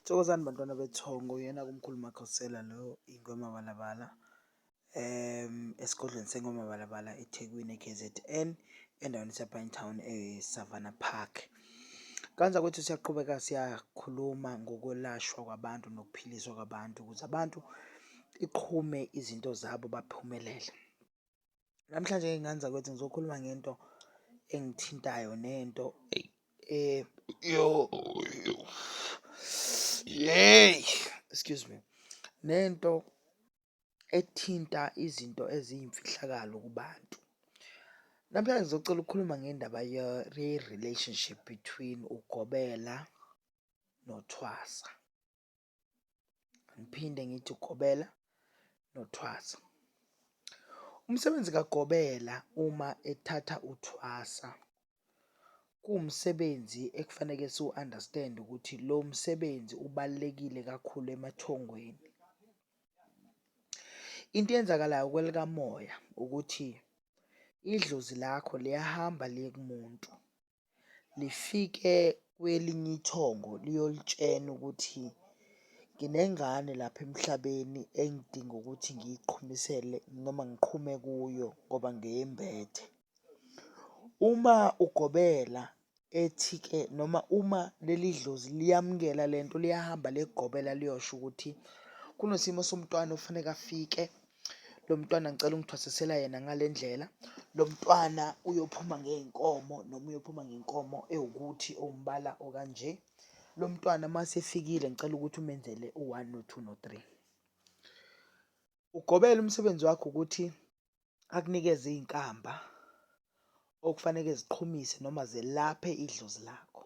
Thokozani bantwana bethongo, uyena kumkhulu Makhosela lo Ingwemabalabala esigodlweni seNgwemabalabala eThekwini e-KZN endaweni yase-Pinetown e-Savannah Park. Kanzakwethu siyaqhubeka siyakhuluma ngokwelashwa kwabantu nokuphiliswa kwabantu ukuze abantu iqhume izinto zabo baphumelele. Namhlanje ngane zakwethu ngizokhuluma ngento engithintayo nento yey, excuse me, nento ethinta izinto eziyimfihlakalo kubantu. Namhlanje ngizocela ukukhuluma ngendaba ye-relationship between ugobela nothwasa. Ngiphinde ngithi ugobela nothwasa. Umsebenzi kagobela uma ethatha uthwasa kuwumsebenzi ekufaneke siwu-understand ukuthi lo msebenzi ubalulekile kakhulu emathongweni. Into eyenzakalayo kwelikamoya ukuthi idlozi lakho liyahamba liye kumuntu lifike kwelinye ithongo liyolitshena ukuthi nginengane lapha emhlabeni engidinga ukuthi ngiyiqhumisele noma ngiqhume kuyo ngoba ngeyembethe. Uma ugobela ethi-ke noma uma leli dlozi liyamukela le nto liyahamba liyogobela liyosho ukuthi kunesimo somntwana okufuneka afike, lo mntwana ngicela ungithwasisela yena ngale ndlela, lo mntwana uyophuma ngey'nkomo noma uyophuma ngenkomo ewukuthi ewumbala okanje. Lo mntwana uma esefikile ngicela ukuthi umenzele u-one no-two no-three. Ugobela umsebenzi wakhe ukuthi akunikeze iy'nkamba okufaneke ziqhumise noma zelaphe idlozi lakho.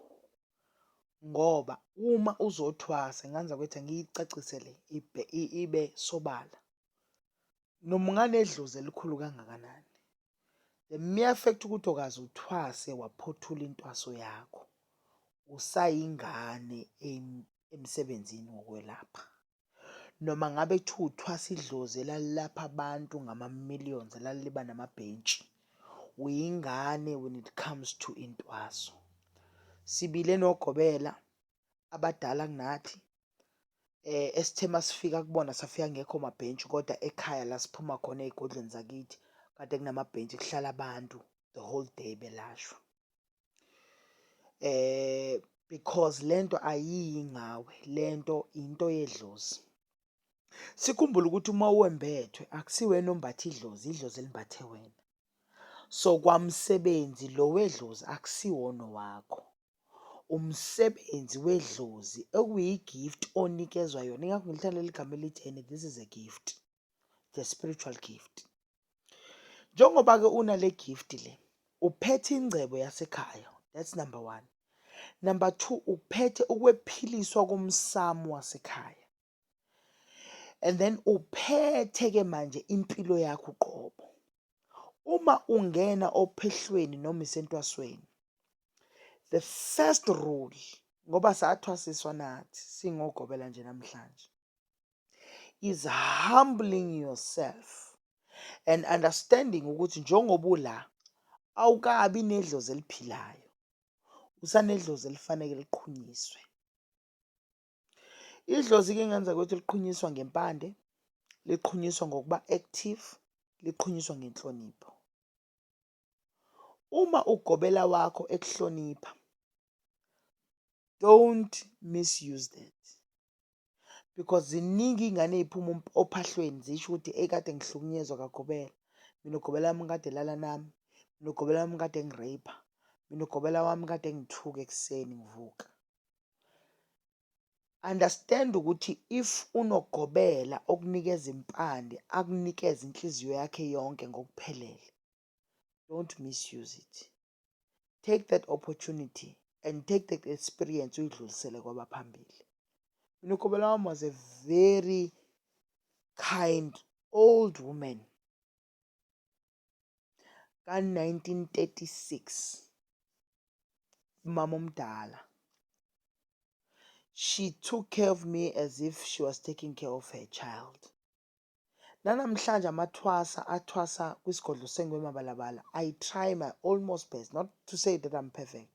Ngoba uma uzothwasa ngane zakwethu angiyicacise le ibe sobala. Noma unganedlozi elikhulu kangakanani, the mere fact ukuthi okaze uthwase waphothula intwaso yakho, usayingane emsebenzini wokwelapha. Noma ngabe kuthiwa uthwasa idlozi elalilapha abantu ngama-millions elaliba namabhentshi, uyingane when it comes to intwaso. Sibile nogobela abadala kunathi esithe masifika kubona safika kungekho mabhentshi kodwa ekhaya la siphuma khona ey'godlweni zakithi kade kunamabhentshi kuhlala abantu the whole day belashwa. Because lento ayiyi ngawe lento into yedlozi. Sikhumbule ukuthi uma wembethwe akusiwena ombatha idlozi, idlozi elimbathe wena. So kwamsebenzi lo wedlozi akusiwona owakho. Umsebenzi wedlozi okuyi-gift onikezwa yona. Ingakho ngilithanda leli gama elithi ene this is a gift, the spiritual gift. Njengoba-ke unale gift le, uphethe ingcebo yasekhaya, that's number one. Number two, uphethe ukwephiliswa komsamo wasekhaya. And then uphethe-ke manje impilo yakho uqobo. Uma ungena ophehlweni noma isentwasweni, the first rule, ngoba sathwasiswa nathi singogobela nje namhlanje, is humbling yourself and understanding ukuthi njengoba ula awukabi nedlozi eliphilayo, usanedlozi elifanele liqhunyiswe. Idlozi-ke ngenza ukuthi liqhunyiswa ngempande, liqhunyiswa ngokuba active, liqhunyiswa ngenhlonipho. Uma ugobela wakho ekuhlonipha, don't misuse that because ziningi iy'ngane ey'phuma ophahlweni zisho ukuthi eyi kade ngihlukunyezwa kagobela, mina ugobela wami kade elala nami, mina ugobela wami kade engi-rape-a, mina ugobela wami kade engithuka ekuseni ngivuka. Understand ukuthi if unogobela okunikeza impande akunikeze inhliziyo yakhe yonke ngokuphelele, don't misuse it. Take that opportunity and take that experience uyidlulisele kwabaphambili. Mina ugobela wami was a very kind old woman ka-1936, umama omdala. She took care of me as if she was taking care of her child. Nanamhlanje amathwasa athwasa kwisigodlo seNgwemabalabala, I try my almost best, not to say that I'm perfect,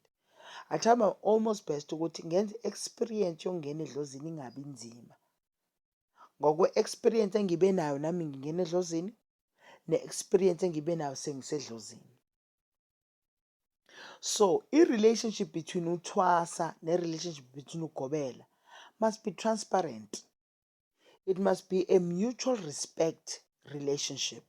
I try my almost best ukuthi ngenze i-experience yokungena edlozini ingabi nzima. Ngokwe-experience engibe nayo nami ngingena edlozini, ne-experience engibe nayo sengisedlozini. So i-relationship between uthwasa ne-relationship between ugobela must be transparent. It must be a mutual respect relationship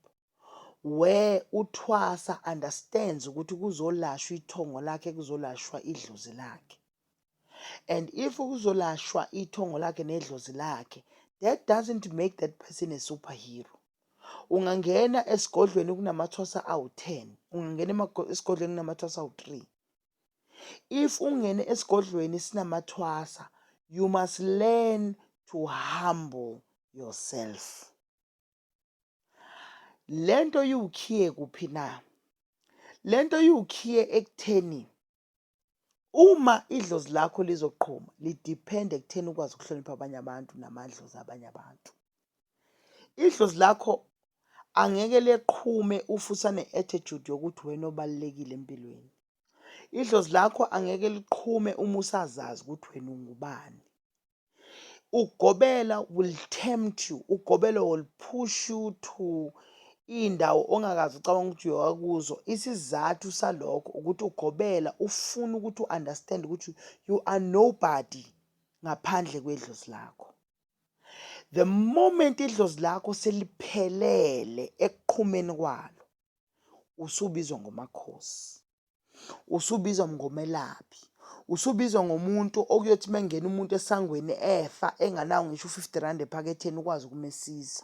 where uthwasa understands ukuthi kuzolashwa ithongo lakhe, kuzolashwa idlozi lakhe. And if kuzolashwa ithongo lakhe nedlozi lakhe, that doesn't make that person a superhero. Ungangena esigodlweni kunamathwasa awu-10, ungangena esigodlweni kunamathwasa awu-3. If ungene esigodlweni sinamathwasa, you must learn to humble yourself. Lento iwukhiye kuphi na? Lento iwukhiye ekutheni uma idlozi lakho lizoqhuma, li-depend ekutheni ukwazi ukuhlonipha abanye abantu namadlozi abanye abantu. Idlozi lakho angeke leqhume ufusa ne-attitude yokuthi wena obalulekile empilweni. Idlozi lakho angeke liqhume uma usazazi ukuthi wena ungubani. Ugobela will tempt you, ugobela will push you to iy'ndawo ongakaze ucabanga ukuthi uyoya kuzo. Isizathu salokho ukuthi ugobela ufuna ukuthi u-understand ukuthi you are nobody ngaphandle kwedlozi lakho. The moment idlozi lakho seliphelele ekuqhumeni kwalo, usubizwa ngomakhosi, usubizwa ngomelaphi, usubizwa ngomuntu okuyothi mengena umuntu esangweni efa enganawo ngisho u-50 rand ephaketheni ukwazi ukumesiza.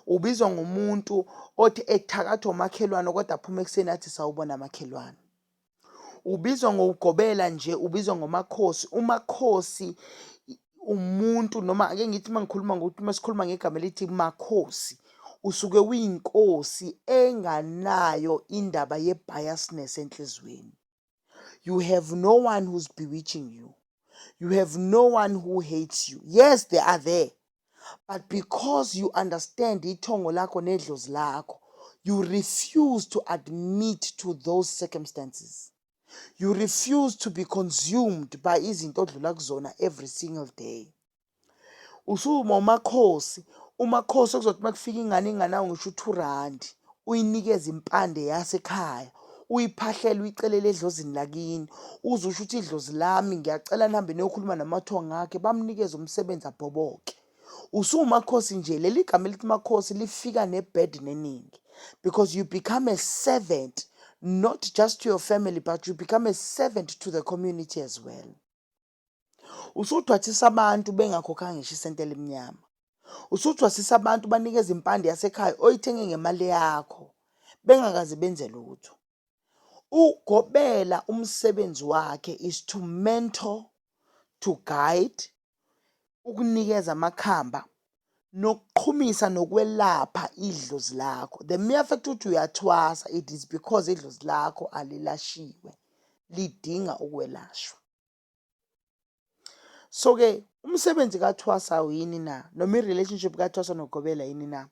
Ubizwa ngomuntu othi ethakathwa umakhelwane kodwa aphume ekuseni athi sawubona makhelwane. Ubizwa ngokugobela nje, ubizwa ngomakhosi. Umakhosi umuntu, noma ake ngithi uma ngikhuluma ngokuthi, uma sikhuluma ngegama elithi makhosi, usuke uyinkosi enganayo indaba ye-biasness enhliziyweni. You have no one who's bewitching you. You have no one who hates you. Yes, they are there. But because you understand ithongo lakho nedlozi lakho, you refuse to admit to those circumstances. You refuse to be consumed by izinto odlula kuzona every single day. Usuma umakhosi, umakhosi okuzothi uma kufika ingane inganawo ngisho u-2 rand, uyinikeze impande yasekhaya, uyiphahlele, uyicelele edlozini lakini, uze usho ukuthi idlozi lami ngiyacela nihambe niyokhuluma namathongo akhe, bamnikeze umsebenzi abhoboke. Usuwumakhosi nje, leli gama elithi makhosi lifika ne-burden eningi because you become a servant not just to your family, but you become a servant to the community as well. Usuthwathisa abantu bengakhokhanga ngisho isenti elimnyama. Usuthwasisa abantu banikeza impande yasekhaya oyithenge ngemali yakho bengakaze benze lutho. Ugobela umsebenzi wakhe is to mentor, to guide, ukunikeza amakhamba nokuqhumisa nokwelapha idlozi lakho. The mere fact ukuthi uyathwasa, it is because idlozi lakho alilashiwe, lidinga ukwelashwa. So-ke umsebenzi kathwasa yini na, noma i-relationship kathwasa nogobela yini na,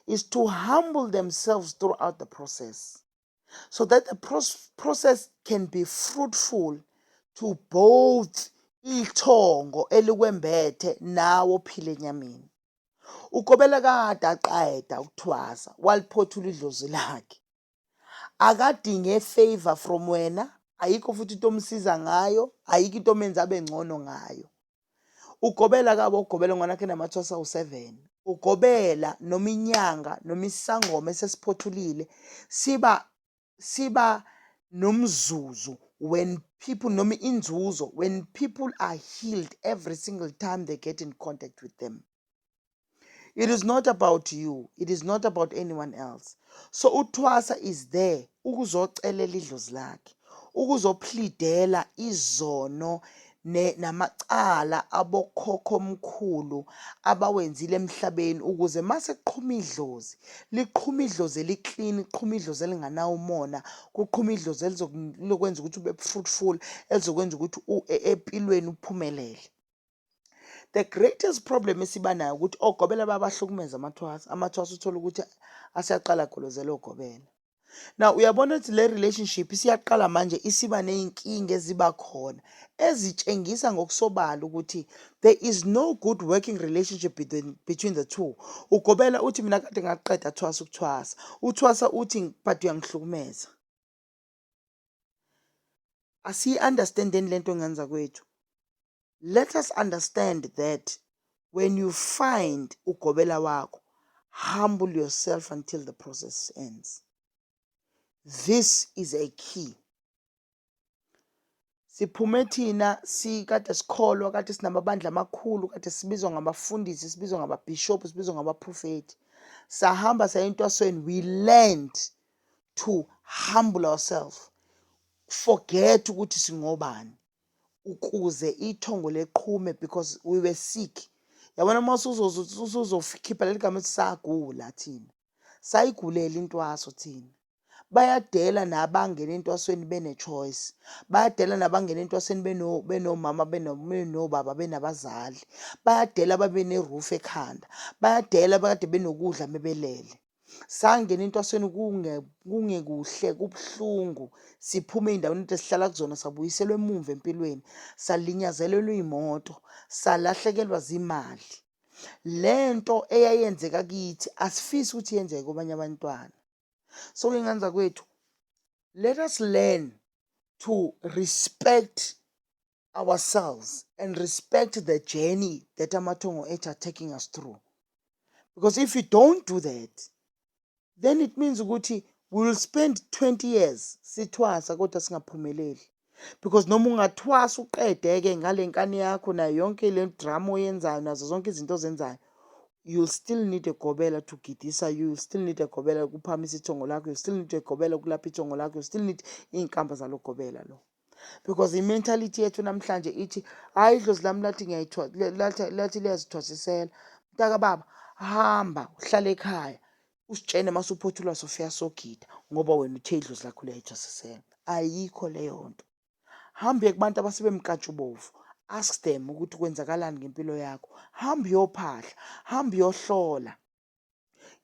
is to humble themselves throughout the process so that the process can be fruitful to both ithongo elikwembethe nawe ophila enyameni. Ugobela kade aqeda ukuthwasa, waliphothula idlozi lakhe. Akadinge favor from wena, ayikho futhi into omsiza ngayo, ayikho into omenza abe ngcono ngayo. Ugobela kabo ugobela ngwanakhe namathwasa awu-7. Ugobela noma inyanga noma isangoma esesiphothulile siba nomzuzu when people, noma inzuzo when people are healed every single time they get in contact with them. It is not about you. It is not about anyone else. So uthwasa is there ukuzocelela idlozi lakhe, ukuzopleadela izono namacala abokhokhomkhulu abawenzile emhlabeni, ukuze mase kuqhuma idlozi, liqhuma idlozi eli-clean, kuqhuma idlozi elinganawo umona, kuqhuma idlozi elizokwenza ukuthi ube fruitful, elizokwenza ukuthi empilweni uphumelele. The greatest problem esiba nayo ukuthi ogobela babahlukumeza amathwasa. Amathwasa uthola ukuthi aseyaqala agolozela ogobela. Now uyabona ukuthi le relationship isiyaqala manje isiba ney'nkinga eziba khona ezitshengisa ngokusobala ukuthi there is no good working relationship between the two. Ugobela uthi mina kade ngaqeda thwasa ukuthwasa. Uthwasa uthi but uyangihlukumeza. Asiyi-understandeni lento ngenza kwethu. Let us understand that when you find ugobela wakho, humble yourself until the process ends. This is a key. Siphume thina sikade sikholwa, kade sinamabandla amakhulu, kade sibizwa ngabafundisi, sibizwa ngababhishobhi, sibizwa ngabaprofethi. Sahamba saya entwasweni, we learned to humble ourselves. Forget ukuthi singobani ukuze ithongo leqhume because we were sick. Yabona uma usuzokhipha leli gama ethi sagula thina. Sayigulela intwaso thina. Bayadela nabangena entwasweni bene-choice. Bayadela nabangena entwasweni benomama benobaba benabazali. Bayadela babe ne-roof ekhanda. Bayadela bakade benokudla mebelele. Sangena entwasweni kungekuhle kubuhlungu siphuma ey'ndaweni ade sihlala kuzona sabuyiselwa emumva empilweni salinyazelelwa iy'moto salahlekelwa zimali. Lento eyayenzeka kithi asifisi ukuthi yenzeke kwabanye abantwana. So ngane zakwethu let us learn to respect ourselves and respect the journey that amathongo ethu are taking us through. Because if you don't do that, then it means ukuthi we will spend 20 years sithwasa kodwa singaphumeleli. Because noma ungathwasa uqede-ke ngale nkani yakho nayo yonke le drama oyenzayo nazo zonke izinto ozenzayo, you'll still need a gobela to gidisa you, you'll still need a gobela ukuphakamisa ithongo lakho, you'll still need a gobela ukulapha ithongo lakho, you'll still need iy'nkamba zalo gobela lo. Because i-mentality yethu namhlanje ithi hhayi idlozi lami lathi lathi liyazithwasisela. Mntaka baba, hamba uhlale ekhaya usitshene mase uphothulwa sofika sogida ngoba wena uthe idlozi lakho liyayithwasisela. Ayikho leyo nto. Hamba uye kubantu abasebemnkantshubovu, ask them ukuthi kwenzakalani ngempilo yakho. Hamba uyophahla, hamba uyohlola.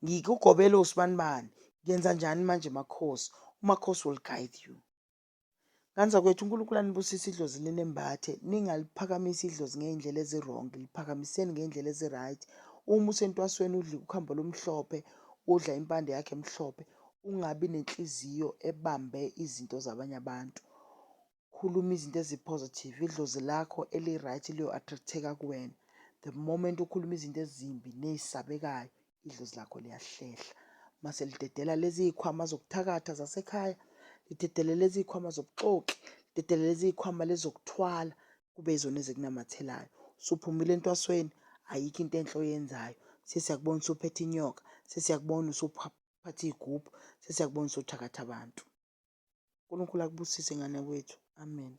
Ngikugobela usibanibani, ngenza njani manje makhosi? Umakhosi will guide you. Ngane zakwethu uNkulunkulu anibusise idlozi linembathe, ningaliphakamisi idlozi ngey'ndlela ezi-wrong, liphakamiseni ngey'ndlela ezi-right. Uma usentwasweni udla ukhamba olumhlophe, udla impande yakho emhlophe, ungabi nenhliziyo ebambe izinto zabanye abantu. Khuluma izinto ezi-positive, idlozi lakho eli-right liyo-attract-eka kuwena. The moment ukhuluma izinto ezimbi ney'sabekayo, idlozi lakho liyahlehla. Mase lidedela lezi y'khwama zokuthakatha zasekhaya, lidedele lezi y'khwama zobuxoki, lidedele lezi y'khwama lezi zokuthwala, kube yizona ezikunamathelayo. Usuphumile entwasweni, ayikho into enhle oyenzayo. Sesiyakubona usuphethe inyoka, sesiyakubona usuphatha iy'gubhu, sesiyakubona usuthakatha abantu. UNkulunkulu akubusise ngane yakwethu. Amen.